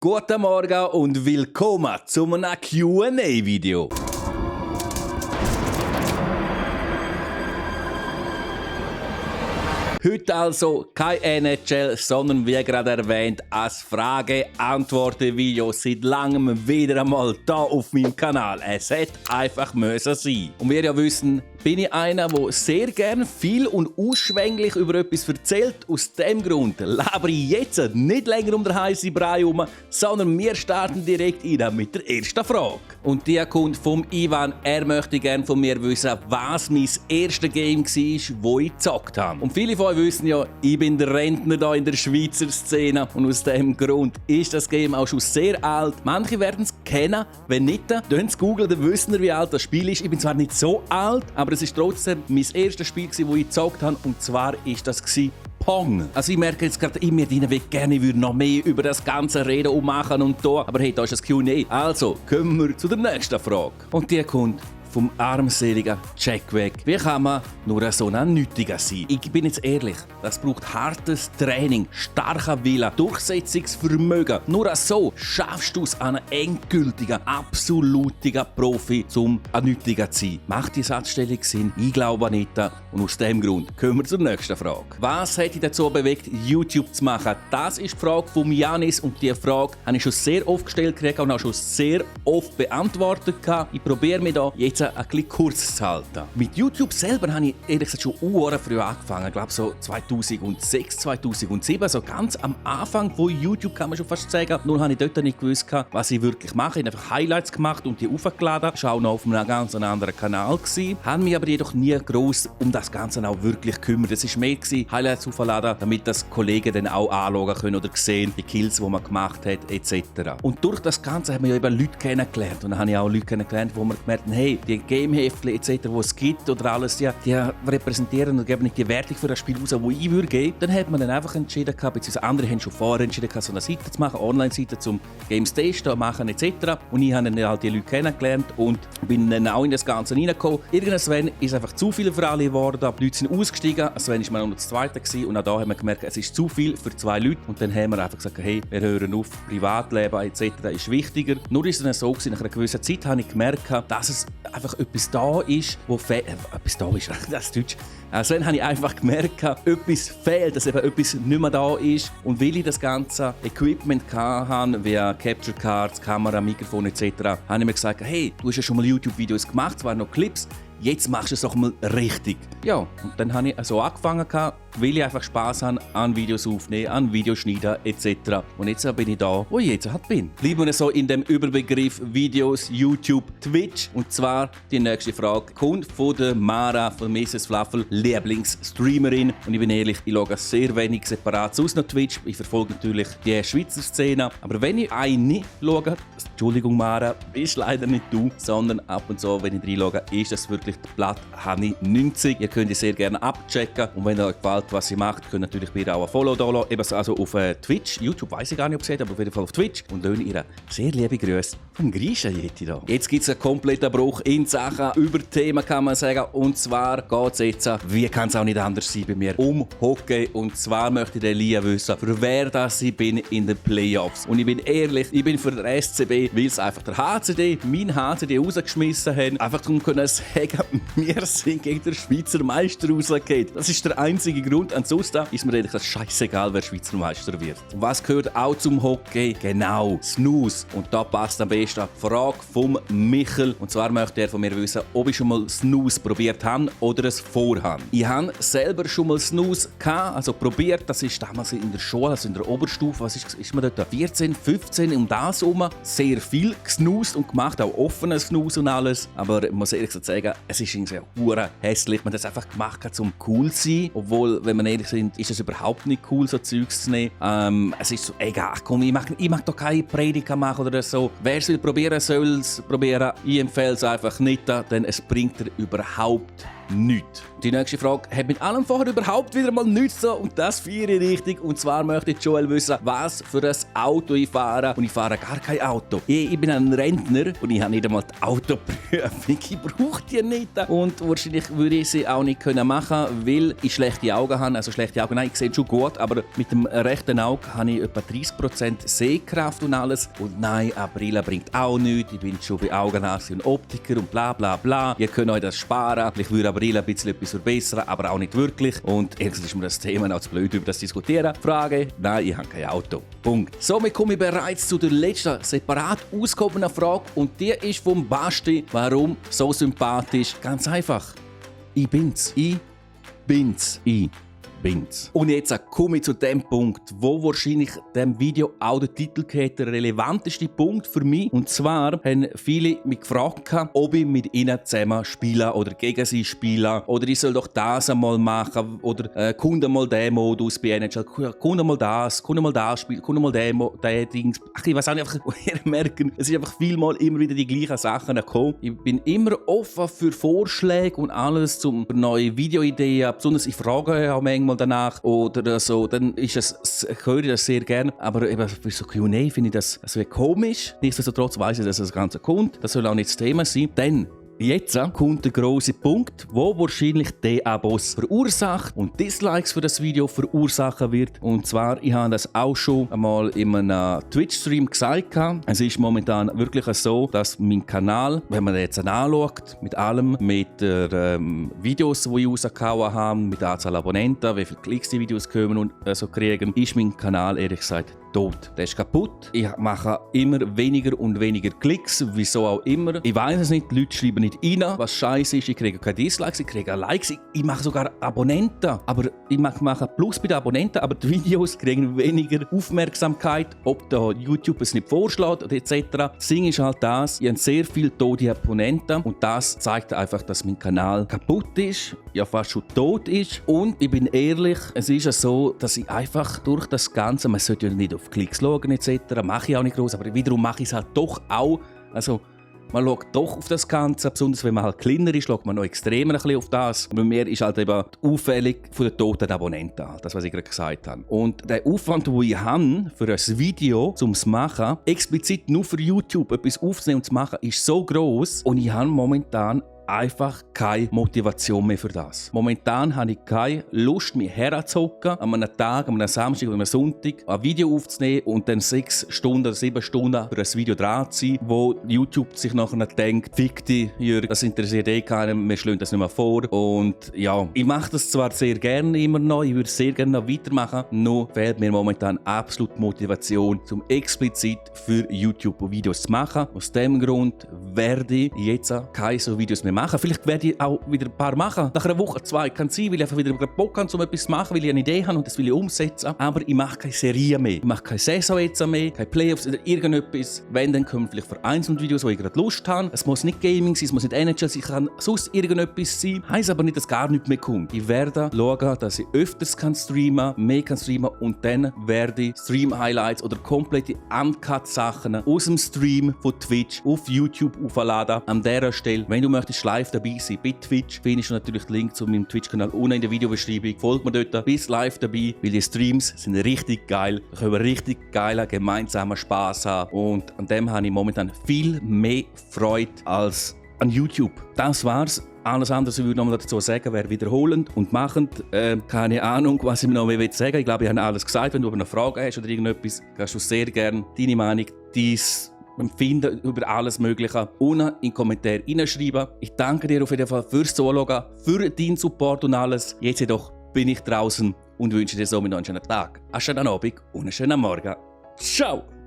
Guten Morgen und willkommen zu einem Q&A-Video. Heute also kein NHL, sondern wie gerade erwähnt, ein Frage-Antworten-Video seit langem wieder einmal hier auf meinem Kanal. Es hätte einfach müssen sein. Und wir ja wissen, bin ich einer, der sehr gerne viel und ausschwänglich über etwas erzählt. Aus dem Grund labere ich jetzt nicht länger um den heißen Brei herum, sondern wir starten direkt rein mit der ersten Frage. Und die kommt vom Ivan. Er möchte gerne von mir wissen, was mein erstes Game war, wo ich gezockt habe. Und viele von euch wissen ja, ich bin der Rentner hier in der Schweizer Szene und aus dem Grund ist das Game auch schon sehr alt. Manche werden es kennen, wenn nicht, dann googeln, dann wissen ihr, wie alt das Spiel ist. Ich bin zwar nicht so alt, aber es ist trotzdem mein erstes Spiel, das ich gezockt habe, und zwar ist das Pong. Also ich merke jetzt gerade, ich würde gerne noch mehr über das Ganze reden und machen und tun, aber hey, da ist das Q&A. Also, kommen wir zu der nächsten Frage. Und die kommt vom armseligen Jack weg. Wie kann man nur so ein Nütiger sein? Ich bin jetzt ehrlich, das braucht hartes Training, starker Wille, Durchsetzungsvermögen. Nur so schaffst du es, einen endgültigen, absolutigen Profi zum Nütiger zu sein. Macht die Satzstellung Sinn? Ich glaube nicht. Und aus dem Grund kommen wir zur nächsten Frage. Was hat dich dazu bewegt, YouTube zu machen? Das ist die Frage von Janis, und diese Frage habe ich schon sehr oft gestellt und auch schon sehr oft beantwortet. Ich probiere mich da jetzt ein bisschen kurz zu halten. Mit YouTube selber habe ich ehrlich gesagt schon früh angefangen. Ich glaube so 2006, 2007, so ganz am Anfang von YouTube kann man schon fast sagen. Nur habe ich dort nicht gewusst, was ich wirklich mache. Ich habe einfach Highlights gemacht und die aufgeladen. Das war auch noch auf einem ganz anderen Kanal. Habe mich aber jedoch nie gross um das Ganze auch wirklich gekümmert. Es war mehr Highlights aufladen, damit das Kollegen dann auch anschauen können oder sehen, die Kills, die man gemacht hat, etc. Und durch das Ganze haben wir ja eben Leute kennengelernt. Und dann habe ich auch Leute kennengelernt, wo man gemerkt haben, hey, die Gameheftchen etc., die es gibt oder alles, die repräsentieren und geben nicht die Wertung für das Spiel raus, die ich würde geben. Dann hat man dann einfach entschieden, beziehungsweise andere haben schon vorher entschieden, so eine Seite zu machen, Online-Seite zum Games Tasten machen etc. Und ich habe dann halt die Leute kennengelernt und bin dann auch in das Ganze reingekommen. Irgendwann ist einfach zu viel für alle geworden, die Leute sind ausgestiegen, Sven war noch das Zweite und auch da haben wir gemerkt, es ist zu viel für zwei Leute, und dann haben wir einfach gesagt, hey, wir hören auf, Privatleben etc. ist wichtiger. Nur ist es dann so gewesen, nach einer gewissen Zeit habe ich gemerkt, dass es einfach etwas da ist, wo etwas da ist, das ist Deutsch. Also dann habe ich einfach gemerkt, etwas fehlt, dass eben etwas nicht mehr da ist. Und weil ich das ganze Equipment hatte, wie Capture Cards, Kamera, Mikrofon etc., habe ich mir gesagt, hey, du hast ja schon mal YouTube-Videos gemacht, zwar noch Clips, jetzt machst du es doch mal richtig. Ja, und dann habe ich so angefangen, weil ich einfach Spass habe an Videos aufnehmen, an Videos schneiden etc. Und jetzt bin ich da, wo ich jetzt halt bin. Bleiben wir so in dem Überbegriff Videos, YouTube, Twitch. Und zwar die nächste Frage kommt von der Mara, von Mrs. Fluffel, Lieblingsstreamerin. Und ich bin ehrlich, ich schaue sehr wenig separat aus nach Twitch. Ich verfolge natürlich die Schweizer Szene. Aber wenn ich eine schaue, Entschuldigung Mara, bist leider nicht du, sondern ab und zu, wenn ich reinschaue, ist das wirklich der Blatt Honey 90. Ihr könnt ihr sehr gerne abchecken. Und wenn euch gefällt, was sie macht, könnt ihr natürlich wieder auch ein Follow da lassen. Eben also auf Twitch, YouTube weiß ich gar nicht, ob sie hat, aber auf jeden Fall auf Twitch. Und lassen ihr sehr liebe Grüße vom Griechen hier. Jetzt gibt es einen kompletten Bruch in Sachen über Themen, kann man sagen. Und zwar geht es jetzt, wie kann es auch nicht anders sein bei mir, um Hockey. Und zwar möchte ich Elia wissen, für wer das ich bin in den Playoffs. Und ich bin ehrlich, ich bin für den SCB, weil es einfach der HCD, mein HCD rausgeschmissen haben. Einfach darum können sagen, wir sind gegen den Schweizer Meister rausgegangen. Das ist der einzige Grund. Ansonsten ist mir ehrlich scheißegal, wer Schweizer Meister wird. Und was gehört auch zum Hockey? Genau, Snooze. Und da passt am besten die Frage vom Michel. Und zwar möchte er von mir wissen, ob ich schon mal Snooze probiert habe oder es vorhabe. Ich habe selber schon mal Snooze gehabt, also probiert. Das ist damals in der Schule, also in der Oberstufe. Was ist man dort? 14, 15 um das herum. Sehr viel gesnoozt und gemacht, auch offenen Snooze und alles. Aber ich muss ehrlich sagen, es ist irgendwie hure hässlich. Man hat das einfach gemacht, um cool zu sein. Obwohl, wenn wir ehrlich sind, ist es überhaupt nicht cool, so Zeugs zu nehmen. Es ist so, egal, komm, ich mag doch keine Prediger machen oder so. Wer es will probieren, soll es probieren. Ich empfehle es einfach nicht, denn es bringt dir überhaupt nichts. Die nächste Frage hat mit allem vorher überhaupt wieder mal nichts so und das feiere ich richtig. Und zwar möchte Joel wissen, was für ein Auto ich fahre. Und ich fahre gar kein Auto. Ich bin ein Rentner und ich habe nicht einmal die Autoprüfung. Ich brauche die nicht. Und wahrscheinlich würde ich sie auch nicht machen können, weil ich schlechte Augen habe. Also schlechte Augen, nein, ich sehe schon gut, aber mit dem rechten Auge habe ich etwa 30% Sehkraft und alles. Und nein, eine Brille bringt auch nichts. Ich bin schon bei Augenarzt und Optiker und bla bla bla. Ihr könnt euch das sparen. Ich würde eine Brille ein bisschen etwas verbessern, aber auch nicht wirklich. Und irgendwie ist mir das Thema auch zu blöd, über das diskutieren. Frage: Nein, ich habe kein Auto. Punkt. Somit komme ich bereits zu der letzten separat ausgehobenen Frage. Und die ist vom Basti. Warum so sympathisch? Ganz einfach. Ich bin's. Ich bin's. Ich bin's. Und jetzt komme ich zu dem Punkt, wo wahrscheinlich dem Video auch der Titel geht, der relevanteste Punkt für mich. Und zwar haben viele mich gefragt, ob ich mit ihnen zusammen spiele oder gegen sie spiele. Oder ich soll doch das einmal machen. Oder Kunde mal den Modus bei NHL. Kunde mal das spielen. Kunde mal den Dings. Ach, ich weiß auch nicht, einfach, ihr merkt, es ist einfach vielmal immer wieder die gleichen Sachen gekommen. Ich bin immer offen für Vorschläge und alles, zum neue Videoideen. Besonders ich frage auch manchmal danach oder so, dann ist es, ich höre das sehr gerne, aber eben für so Q&A finde ich das komisch. Nichtsdestotrotz weiss ich, dass das Ganze kommt. Das soll auch nicht das Thema sein, denn jetzt kommt der grosse Punkt, wo wahrscheinlich die Abos verursacht und Dislikes für das Video verursachen wird. Und zwar, ich habe das auch schon einmal in einem Twitch-Stream gesagt. Es ist momentan wirklich so, dass mein Kanal, wenn man den jetzt anschaut, mit allem, mit den Videos, die ich rausgehauen habe, mit der Anzahl Abonnenten, wie viele Klicks die Videos kommen und so kriegen, ist mein Kanal ehrlich gesagt tot. Der ist kaputt. Ich mache immer weniger und weniger Klicks, wieso auch immer. Ich weiß es nicht, die Leute schreiben nicht rein, was scheiße ist. Ich kriege keine Dislikes, ich kriege Likes, ich mache sogar Abonnenten. Aber ich mache Plus bei den Abonnenten, aber die Videos kriegen weniger Aufmerksamkeit, ob da YouTube es nicht vorschlägt oder etc. Das Ding ist halt das, ich habe sehr viele tote Abonnenten und das zeigt einfach, dass mein Kanal kaputt ist, ja fast schon tot ist. Und ich bin ehrlich, es ist ja so, dass ich einfach durch das Ganze, man sollte ja nicht auf Klicks schauen etc., mache ich auch nicht groß, aber wiederum mache ich es halt doch auch. Also man schaut doch auf das Ganze, besonders wenn man halt kleiner ist, schaut man noch extremer ein bisschen auf das. Und bei mir ist halt eben die Auffällung von den toten Abonnenten, das was ich gerade gesagt habe. Und der Aufwand, den ich habe für ein Video, um es zu machen, explizit nur für YouTube etwas aufzunehmen und zu machen, ist so gross und ich habe momentan einfach keine Motivation mehr für das. Momentan habe ich keine Lust, mich herzuhocken, an einem Tag, an einem Samstag oder einem Sonntag ein Video aufzunehmen und dann 6 Stunden oder 7 Stunden für ein Video dran zu sein, wo YouTube sich nachher denkt, fick dich, Jürg, das interessiert eh keinen, wir schlagen das nicht mehr vor. Und ja, ich mache das zwar sehr gerne immer noch, ich würde sehr gerne noch weitermachen, nur fehlt mir momentan absolut Motivation, um explizit für YouTube Videos zu machen. Aus dem Grund werde ich jetzt keine so Videos mehr machen. Vielleicht werde ich auch wieder ein paar machen. Nach einer Woche, 2 kann es sein, weil ich einfach wieder Bock habe, um etwas zu machen, weil ich eine Idee habe und das will ich umsetzen. Aber ich mache keine Serie mehr. Ich mache keine Saison jetzt mehr, keine Playoffs oder irgendetwas. Wenn, dann kommen vielleicht vereinzelte Videos, wo ich gerade Lust habe. Es muss nicht Gaming sein, es muss nicht NHL sein, es kann sonst irgendetwas sein. Heisst aber nicht, dass gar nichts mehr kommt. Ich werde schauen, dass ich öfters streamen kann, mehr streamen und dann werde ich Stream-Highlights oder komplette Uncut-Sachen aus dem Stream von Twitch auf YouTube aufladen. An dieser Stelle, wenn du möchtest live dabei sein bei Twitch, findest du natürlich den Link zu meinem Twitch-Kanal unten in der Videobeschreibung. Folgt mir dort, bis live dabei, weil die Streams sind richtig geil. Da können wir richtig geilen gemeinsamen Spass haben und an dem habe ich momentan viel mehr Freude als an YouTube. Das war's. Alles andere, ich würde noch mal dazu sagen, wäre wiederholend und machend. Keine Ahnung, was ich mir noch mehr sagen will. Ich glaube, ich habe alles gesagt. Wenn du aber eine Frage hast oder irgendetwas, kannst du sehr gerne deine Meinung, dein Empfinden über alles Mögliche unten in die Kommentare hineinschreiben. Ich danke dir auf jeden Fall fürs Zuschauen, für deinen Support und alles. Jetzt jedoch bin ich draußen und wünsche dir somit noch einen schönen Tag, einen schönen Abend und einen schönen Morgen. Ciao!